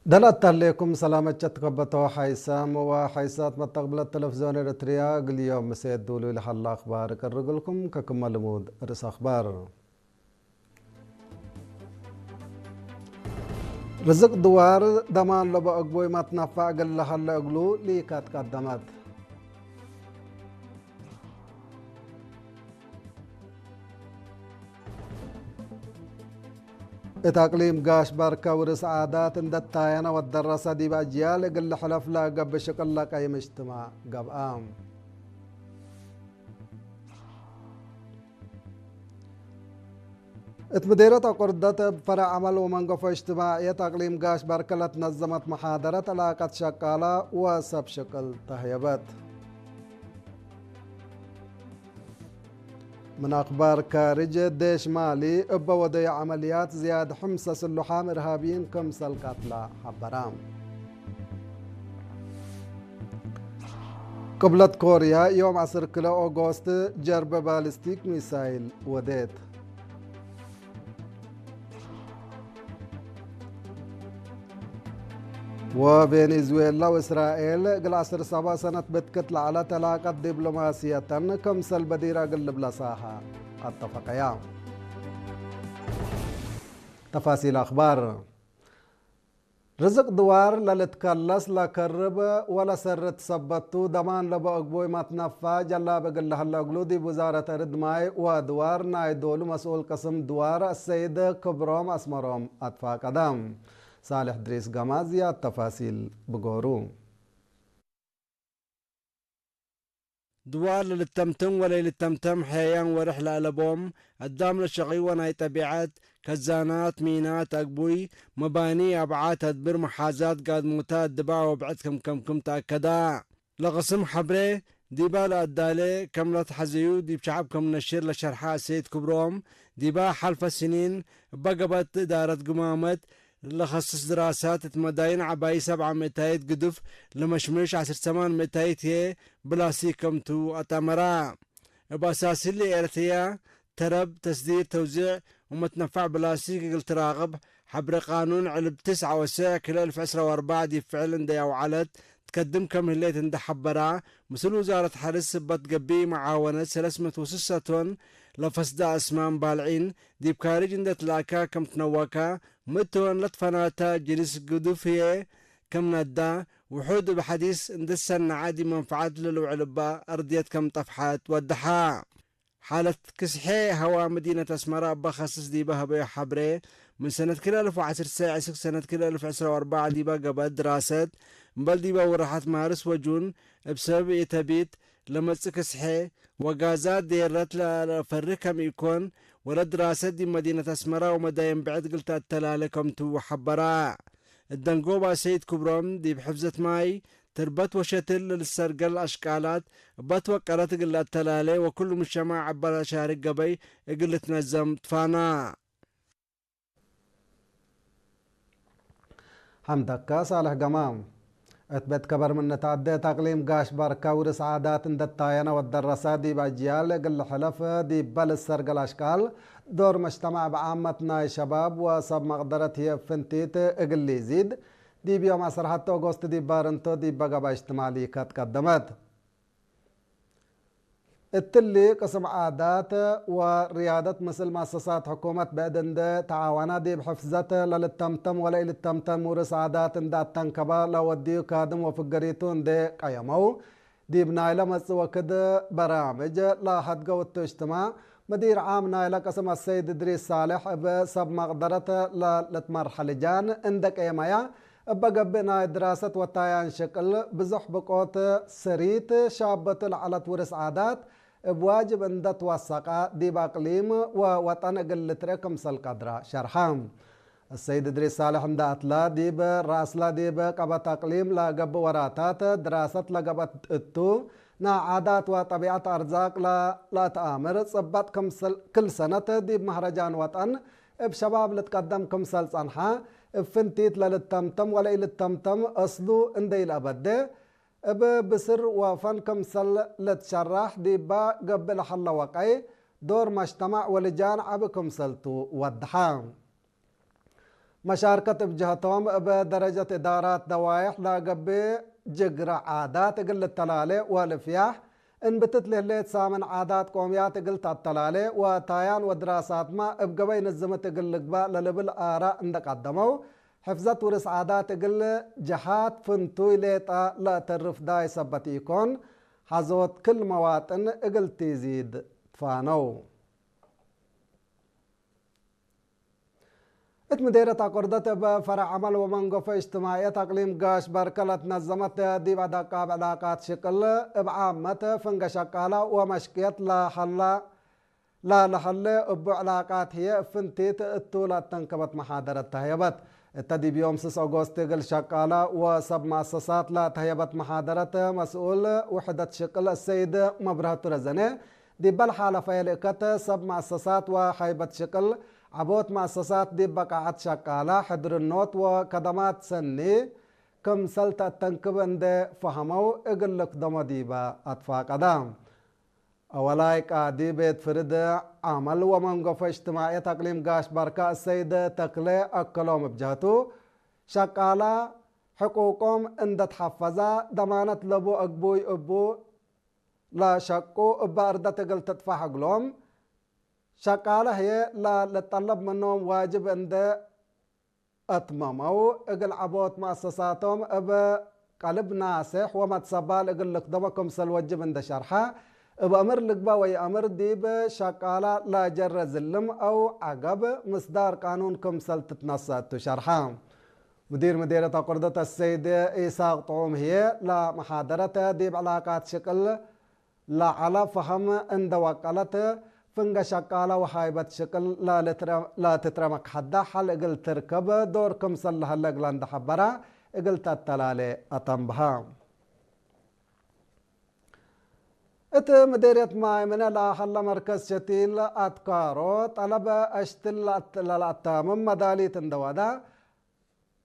ደላት ታሌኩም ሰላመት ቸትከበቶ ሓይሳም ወሓይሳት መተቕብለት ተለፍዞን ኤርትርያ ግልዮም ምሴት ድውሉ ኢልሃላ ኣኽባር ቀርግልኩም ከክመ ልሙድ ርእስ ኣኽባር። ርዝቅ ድዋር ደማን ለበ እግቦይ ማትናፋዕ ገለሃለ እግሉ ሊካት ቀደመት። እት ኣቅሊም ጋሽ ባርከ ውርስ ዓዳት እንደታየነ ወደረሰ ዲብ ኣጅያል እግል ሕለፍ ለገብእ ሽቅል ለቀይም እጅትማዕ ገብአ። እት ምዴረት ኣቁርደት እብ ፈረዕ ዐመል ወመንገፎ እጅትማዕየት ኣቅሊም ጋሽ ባርከ ለትነዘመት መሓደረት ዕላቀት ሸቃላ ወሰብ ሽቅል ተህየበት። ምን ኣኽባር ካርጅ፣ ዴሽ ማሊ እበ ወደዩ ዐመልያት ዝያድ ሕምሰ ስሉሓም እርሃብይን ክምሰል ቀትላ ሐበራ። ቅብለት ኮርያ፣ ዮም ዐስር ክልኤ ኦጎስት፣ ጀርበ ባሊስቲክ ሚሳይል ወዴት። ወቬኔዙዌላ ወእስራኤል እግል ዐስር ሰባ ሰነት ብትክት ለዐለት ዕላቀት ዲብሎማስየተን ክምሰል በዲራ እግል ልብለሳሃ አተፈቀያ። ተፋሲል አኽባር። ርዝቅ ድዋር ለልትከለስ ለከርብ ወለሰርት ሰበቱ ደማን ለበ እግቦይ ማትነፋ ጀላብ እግል ለሀለ እግሉ ዲብ ውዛረት እርድ ማይ ወድዋር ናይ ዶሉ መስኡል ቅስም ድዋር አሰይድ ክብሮም አስመሮም አትፋቀደ። ሳልሕ ድሪስ ገማዝ ያድ ተፋሲል ብጎሩ። ድዋር ለልተምትም ወለኢልተምተም ሐያያን ወርሕ ለአለቦም፣ አዳም ለሸቂወ ናይ ጠቢዐት፣ ከዛናት፣ ሚናት፣ አግቡይ፣ መባኒ፣ አብዓት፣ አድብር፣ መሓዛት፣ ጋድሞታት፣ ድባዕ ወብዕድ ከም ከምክም ተአከዳ። ለቅስም ሐብሬ ዲባ ለአዳሌ ከም ለትሐዘዩ ዲብ ሸዐብ ከም ነሽር ለሸርሐ አሰይድ ክብሮም፣ ዲባ ሐልፈ ስኒን እበ ገበት እዳረት ግማመት ለኸስስ ድራሳት እት መዳይን ዐባይ ሰብዓ ምእታይት ግዱፍ ለመሽምሽ ዐስር ሰማን ምእታይት ህዬ ብላስቲክ ከምቱ አጣመራ። እብ አሳስል ኤረትርያ ተረብ፣ ተስዲር፣ ተውዚዕ ወመትነፋዕ ብላስቲክ እግል ትራቅብ ሐብረ ቃኑን ዕልብ ትስዓ ወስዕ ክልኤ እልፍ ዕስራ ወአርባዕ ዲብ ፍዕል እንዴ አውዓለት ትከድም ከም ህሌት እንዴ ሐበራ፣ ምስል ውዛረት ሐርስ ስበት ገቢእ መዓወነት ሰለስ ምእት ወስሳ ቶን ለፈስዳ አስማም ባልዒን ዲብ ካርጅ እንዴ ትላካ ከም ትነወካ፣ ምእት ቶን ለትፈናተ ጅንስ ግዱፍ ህዬ ከም ነዳ፣ ውሑድ እብ ሐዲስ እንዴ ትሰነዐ ዲብ መንፈዐት ለልውዕል እበ አርድየት ከም ጠፍሐት ወደሐ። ሓለት ክስሐ ሀዋ መዲነት አስመራ እበ ከስስ ዲበ ሀበዮ ሐብሬ፣ ምን ሰነት ክልኤ እልፍ ወዐስር ሰዕ እስክ ሰነት ክልኤ እልፍ ዕስራ ወአርባዕ ዲበ ገብአት ድራሰት፣ እምበል ዲበ ወርሓት ማርስ ወጁን እብ ሰብ ኢተቢት ለመጽእ ክስሐ ወጋዛት ዴረት ለፈርህ ከም ኢኮን፣ ወለ ድራሰት ዲብ መዲነት አስመራ ወመዳይን ብዕድ እግል ተአተላሌ ከምቱ ሐበራ። እት ደንጎባ ሰይድ ክብሮም ዲብ ሕፍዘት ማይ፣ ትርበት ወሸትል ለልሰርገል አሽቃላት እበ ትወቀረት እግል ለአተላሌ ወክሉ ሙጅተማዕ እበ ለሻርክ ገበይ እግል ልትነዘም ትፋና። ሐምደካ ሳልሕ ገማም። እት ቤት ከበር ምን ተዐዴ እት አቅሊም ጋሽ ባርከ ውርስ ዓዳት እንዴ ታየነ ወደረሰ ዲብ አጅያል እግል ሕለፍ ዲበ ልሰርገል አሽቃል ዶር መጅተማዕ ብዓመት ናይ ሸባብ ወሰብ መቅደረት ህዬ ፍንቲት እግል ሊዚድ ዲብ ዮም ዐስር ሐተ ኦጎስት ዲብ ባርንቶ ዲብ በገባ እጅትማሊ ከትቀደመት። እትሊ ቅስም ዓዳት ወርያደት ምስል መአሰሳት ሕኩመት ብዕድ እንዴ ተዓወና ዲብ ሕፍዘት ለልተምተም ወለኢልተምተም ውርስ ዓዳት እንዴ አተንከበ ለወድዩ ካድም ወፍገሪቱ እንዴ ቀየመው፣ ዲብ ናይለ መጽእ ወክድ በራምጅ ለሀድገው እቱ እጅትማዕ፣ ምዲር ዓም ናይለ ቅስም አሰይድ እድሪስ ሳልሕ እብ ሰብ መቅደረት ለልትመርሐ ልጃን እንዴ ቀየመያ፣ እበ ገብእ ናይ ድራሰት ወታያን ሽቅል ብዙሕ ብቆት ስሪት ሻበቱ ለዐለት ውርስ ዓዳት እብ ዋጅብ እንዴ ትወሰቀ ዲብ አቅሊም ወወጠን እግል ልትርኤ ክምሰል ቀድረ ሸርሐ። አሰይድ እድሪስ ሳልሕ እንዴ አትላ ዲብ ረአስለ ዲብ ቀበት አቅሊም ለገብእ ወራታት ድራሰት ለገብአት እቱ፣ ናይ ዓዳት ወጠቢዐት አርዛቅ ለለአትአምር ጽበጥ ክምሰል ክል ሰነት ዲብ መህረጃን ወጠን እብ ሸባብ ልትቀደም ክምሰል ጸንሐ፣ እብ ፍንቲት ለልተምተም ወለኢልተምተም አስሉ እንዴ ኢለአበዴ፣ እብ ብስር ወፈን ክምሰል ልትሸራሕ ዲበ ገብእ ለሀለ ወቀይ ዶር መጅተማዕ ወልጃን ዐቢ ክምሰልቱ ወደሐ። መሻርከት እብ ጀህቶም እብ ደረጀት እዳራት ደዋይሕ ላገብእ ጅግረ ዓዳት እግል ልተላሌ ወልፍያሕ እንብትት ልህሌት ሳምን ዓዳት ቆምያት እግል ተተላሌ ወታያን ወድራሳትማ እብ ገበይ ንዝምት እግል ልግባእ ለልብል ኣራእ እንደቀደመው፣ ሕፍዘት ውርስ ዓዳት እግል ጀሃት ፍንቱይ ሌጣ ለእተርፍ ዳይ ሰበት ኢኮን፣ ሐዞት ክል መዋጥን እግል ቲዚድ ትፋነው። እት ምዴርየት አቆርደት እብ ፈረዕ ዐመል ወመንገፎ እጅትማዕየት አቅሊም ጋሽ በርከ ለትነዘመት ዲብ አደቃብ ዕላቃት ሽቅል እብ ዓመት ፍንገ ሸቃላ ወመሽቅየት ለሀላ ላለሀለ እቡ ዕላቃት ህዬ እብ ፍንቲት እቱ ለአተንከበት መሓደረት ተህየበት። እተ ዲብ ዮም ስስ ኦጎስት እግል ሸቃላ ወሰብ መአሰሳት ለተህየበት መሓደረት መስኡል ውሕደት ሽቅል እሰይድ መብረህቱ ረዘነ፣ ዲበ ለሓለፈየ ልእከት ሰብ መአሰሳት ወሀይበት ሽቅል ዐቦት መአሰሳት ዲብ በቃዐት ሸቃላ ሕድርኖት ወከደማት ሰኒ ክምሰል ተአተንክብ እንዴ ፈሀመው እግል ልክደሞ ዲበ አትፋቀዳ። አወላይ ቃዲ ቤት ፍርድ ዐመል ወመንገፎ እጅትማዕየት አቅሊም ጋሽ ባርካ እሰይድ ተክለ አከሎም እብ ጀህቱ፣ ሸቃላ ሕቁቆም እንደ ተሐፈዛ፣ ደማነት ለቡ አግቡይ እቡ ለሸቁ እበ አርደት እግል ትጥፋሕ እግሎም፣ ሸቃለ ህዬ ለልጠለብ ምኖም ዋጅብ እንደ አትመመው፣ እግል ዐቦት መአሰሳቶም እብ ቀልብ ናሴሕ ወመትሰባል እግል ልክደሞ ክምሰል ወጅብ እንደ ሸርሐ፣ እብ አምር ልግበእ ወይአምር ዲብ ሸቃላ ለጀረ ዝልም አው ዐገብ ምስዳር ቃኑን ክምሰል ትትነሰእ ቱ ሸርሐ። ሙዲር ምዴርየት አቁርደት አሰይድ ኢሳቅ ጥዑም ህዬ፣ ለመሓደረት ዲብ ዕላቃት ሽቅል ለዐለ ፈሀም እንደ ወቀለት፣ ፍንገ ሸቃለ ወሃይበት ሽቅል ለልትረ-፣ ለትትረመክ ሐዳ ሐል እግል ትርከብ ዶር ክምሰል ለሀለ እግለ እንደ ሐበራ፣ እግል ተተላሌ አተንብሀ። እት ምዴርየት ማይ ምነ ለሀለ መርከዝ ሸቲል አትካሮ፣ ጠለብ አሽትል ለአት-፣ ለለአታምም መዳሊት እንደ ወዳ፣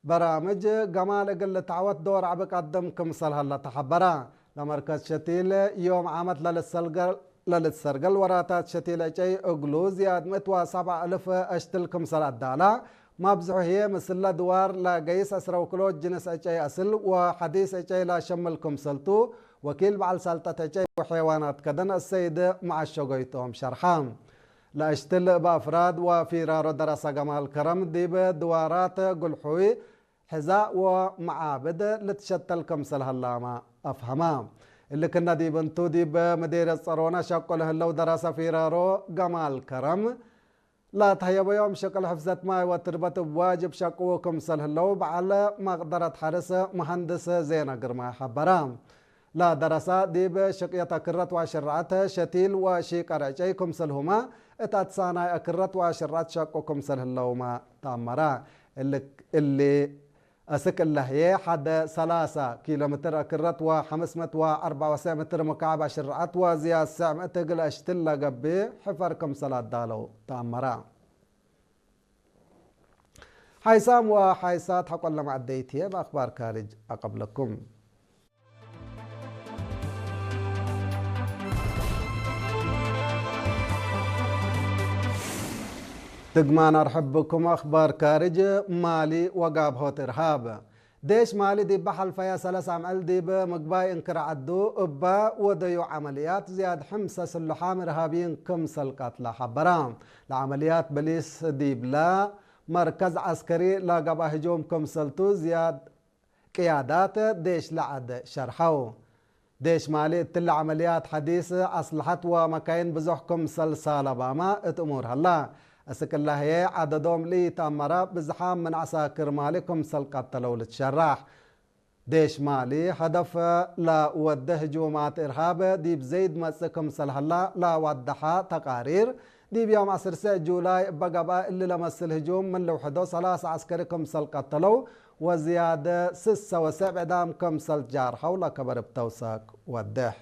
በራምጅ ገማል እግል ልትዐወት ዶር ዐቢ ቀድም ክምሰል ሀለ ተሐበረ። ለመርከዝ ሸቲል ዮም ዓመት ለልትሰልገል፣ ለልትሰርገል ወራታት ሸቲል ዕጨይ እግሉ ዝያድ ምእት ወሰብዓ እልፍ አሽትል ክምሰል አዳላ፣ መብዝሑ ህዬ ምስለ ድዋር ለገይስ ዕስረ ውክሎት ጅንስ ዕጨይ አስል ወሐዲስ ዕጨይ ለሸምል ክምሰልቱ፣ ወኪል በዐል ሰልጠት ዕጨይ ወሐይዋናት ከደን አሰይድ መዐሸጎ ይቶም ሸርሐ። ለአሽትል እብ አፍራድ ወፊራሮ ደረሰ ገማል ከረም ዲብ ድዋራት ጉልሑይ፣ ሕዛእ ወመዓብድ ልትሸተል ክምሰል ሀላማ አፍሀማ። እሊ ክነ ዲብ እንቱ ዲብ ምዴርየት ጸሮና ሸቁ ለህለው ደረሰ ፊራሮ ገማል ከረም፣ ለተህየበዮም ሽቅል ሕፍዘት ማይ ወትርበት እብ ዋጅብ ሸቅዉ ክምሰል ህለው በዐል መቅደረት ሐርስ መሀንድስ ዜና ግርማይ ሐበረ። ለደረሰ ዲብ ሽቅየት አክረት ወሽርዐት ሸቲል ወሺቀር ዕጨይ ክምሰልሁመ፣ እት አትሳናይ አክረት ወሽርዐት ሸቁ ክምሰል ህለውመ ተአመረ። እሊ፣ እሊ አስክ እለ ህዬ ሐደ ሰላሳ ኪሎ ሜትር አክረት ወሐምስ ምእት ወአርበዕ ወሰዕ ሜትር ሙካዕብ አሽርዐት ወዝያድ ሰዕ ምእት እግል አሽትል ለገብእ ሕፈር ክምሰል አዳለው ተአመረ። ሓይሳም ወሓይሳት ሓቆለማ ዓደይትየ ብኣኽባር ካርጅ ኣቐብለኩም። ድግማን ኣርሕብኩም ኣኽባር ካርጅ ማሊ ወጋብሆት እርሃብ። ዴሽ ማሊ ዲብ ሓልፈያ ሰለስ ኣምዕል ዲብ ምግባይ እንክር ዓዱ እባ ወደዩ ዓመልያት ዝያድ ሕምሰ ስሉሓም እርሃብይን ክምሰል ቀትላ ሓበራ። ለዓመልያት በሊስ ዲብላ መርከዝ ዐስከሪ ለገብአ ህጁም ክምሰልቱ ዝያድ ቅያዳት ዴሽ ለዐድ ሸርሐው። ዴሽ ማሊ እትለ ዐመልያት ሐዲስ አስለሐት ወመካይን ብዙሕ ክምሰል ሳለባማ እት እሙር ሀላ። እስክላ ህዬ ዐደዶም ለኢተአመረ ብዝሓም ምን ዐሳክር ማሊ ክምሰል ቀተለው ልትሸራሕ። ዴሽ ማሊ ሀደፍ ለወደ ህጁማት እርሃብ ዲብ ዘይድ መጽእ ክምሰል ሀላ ለዋደሐ ተቃሪር፣ ዲብ ዮም ዐስር ሰዕ ጁላይ እበ ገብአ እሊ ለመስል ህጁም ምን ልውሕዶ ሰላሳ ዐስከሪ ክምሰል ቀተለው ወዝያድ ስሰ ወሰብዕ ዕዳም ክምሰል ጃርሐው ለከበር እብ ተውሳክ ወድሕ።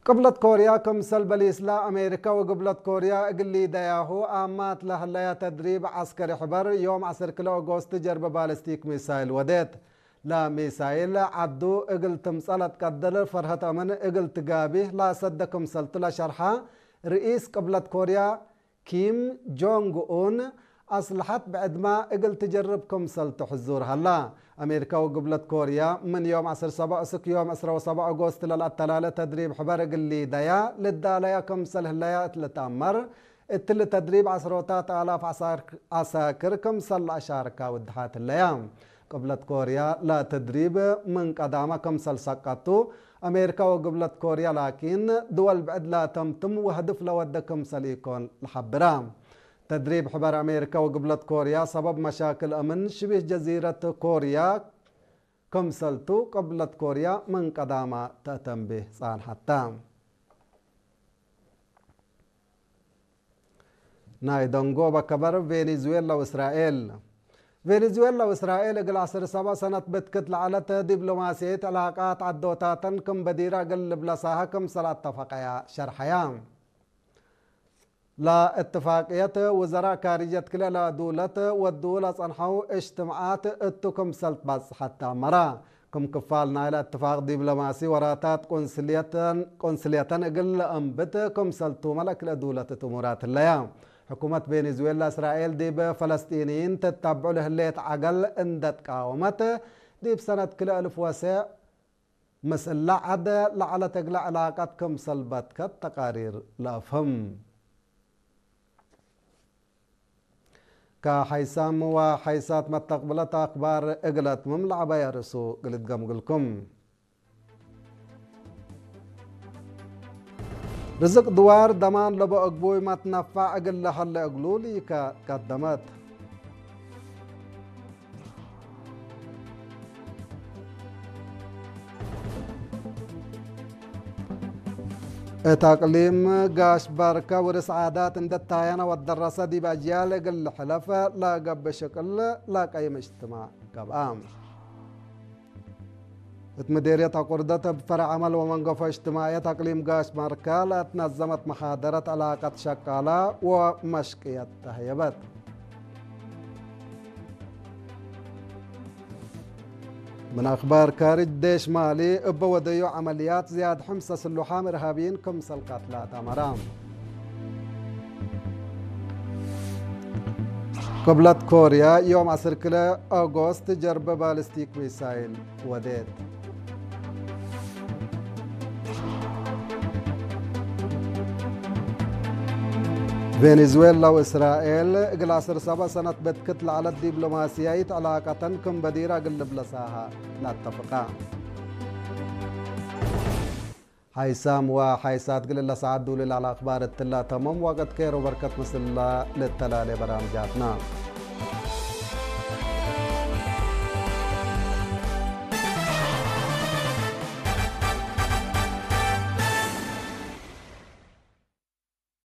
ቅብለት ኮርያ ክምሰል በሊስላ፣ አሜሪካ ወግብለት ኮርያ እግል ሊደያሁ አማት ለሀለያ ተድሪብ ዐስከሪ ሕበር፣ ዮም ዐስር ክልኤ ኦጎስት ጀርበ ባለስቲክ ሚሳይል ወዴት። ለሚሳይል ዐዱ እግል ትምጸእ ለትቀድር ፈርሀት አምን እግል ትጋቢህ ለሰደ ክምሰልቱ ለሸርሐ ርኢስ ቅብለት ኮርያ ኪም ጆንግ ኡን ኣስልሓት ብዕድማ እግል ትጀርብ ክምሰል ትሕዙር ሃላ። ኣሜሪካ ወግብለት ኮርያ ምን ዮም ዓሰርተ ሰባዕ እስክ ዮም ዕስራ ወሰባዕ ኦጎስት ለልኣተላለ ተድሪብ ሕበር እግል ሊደያ ልዳለያ ክምሰል ህለያ እት ልትኣመር፣ እትሊ ተድሪብ ዓስሮታት ኣላፍ ዓሳክር ክምሰል ለኣሻርካ ውድሓት ህለያ። ቅብለት ኮርያ ለተድሪብ ምን ቀዳማ ክምሰል ሰቀቱ፣ ኣሜሪካ ወግብለት ኮርያ ላኪን ድወል ብዕድ ለተምትም ወህድፍ ለወደ ክምሰል ኢኮን ለሓብራ። ተድሪብ ሕበር ኣሜሪካ ወግብለት ኮርያ ሰበብ መሻክል እምን ሽቢህ ጀዚረት ኮርያ ክምሰልቱ ቅብለት ኮርያ ምን ቀዳማ ተእተንቤ ጻንሓታ። ናይ ደንጎበ ከበር ቬኔዙዌላ ወእስራኤል። ቬኔዙዌላ ወእስራኤል እግል ዓሰርተ ሰባዕ ሰነት ብትክት ለዓለት ዲብሎማሲያይት ዕላቃት ዓዶታተን ክም በዲራ እግል ልብለሳሃ ክምሰል ኣተፈቀያ ሸርሐያ። ለእትፋቅየት ውዘራእ ካርጀት ክልኤ ለዱለት ወድው ለጸንሐው እጅትምዓት እቱ ክምሰል ትባጽሐት ተኣመራ። ክም ክፋል ናይለ እትፋቅ ዲብሎማሲ ወራታት ቆንስልየተን፣ ቆንስልየተን እግል ለእንብት ክምሰልቱ መለክ ለዱለት እት እሙራት ህለያ። ሕኩመት ቬኔዙዌላ እስራኤል ዲብ ፈለስጢንይን ትታብዑ ለህሌት ዓገል እንደ ትቃወመት፣ ዲብ ሰነት ክልኤ እልፍ ወሰዕ ምስ እላ ዓደ ለዐለት እግለ ዕላቀት ክምሰል በትከት ተቃሪር ለአፍህም። ከሓይሳም ወሓይሳት መተቅብለት አክባር እግለ ትምም ለዐበየ ርእሱ እግል እትገምግልኩም። ርዝቅ ድዋር ደማን ለቦ እግቡይ መትነፋዕ እግል ለሀለ እግሉ ልይከ ቀደመት። እት አቅሊም ጋሽ ባርከ ውርስ ዓዳት እንደ ታየነ ወደረሰ ዲብ አጅያል እግል ልሕለፈ ለገብእ ሽቅል ለቀይም እጅትማዕ ገብአ። እት ምዴርየት አቁርደት እብ ፈረዕ ዐመል ወመንገፎ እጅትማዕየት አቅሊም ጋሽ ባርከ ለእትነዘመት መሓደረት ዕላቀት ሸቃላ ወመሽቅየት ተህየበት። ምን አክባር ካርጅ፣ ዴሽ ማሊ እበ ወደዩ ዐመልያት ዝያድ ሐምሰ ስሉሓም እርሃብይን ክምሰል ቀትላ ተአመራ። ቅብለት ኮርያ ዮም ዐስር ክልኤ ኦጎስት ጀርበ ባሊስቲክ ሚሳይል ወዴት። ቬኔዙዌላ ወእስራኤል እግል ዐስር ሰበዕ ሰነት በትክት ለዐለት ዲብሎማሲያይት ዕላቀተን ክም በዲራ እግል ልብለሳሃ ለአተፍቃ። ሓይሳም ወሓይሳት እግል እለ ሰዓት ዱል ለዐለ አክባር እትላ ተመም ወቅት ኬር ወበርከት ምስላ ልተላሌ በራምጃትና።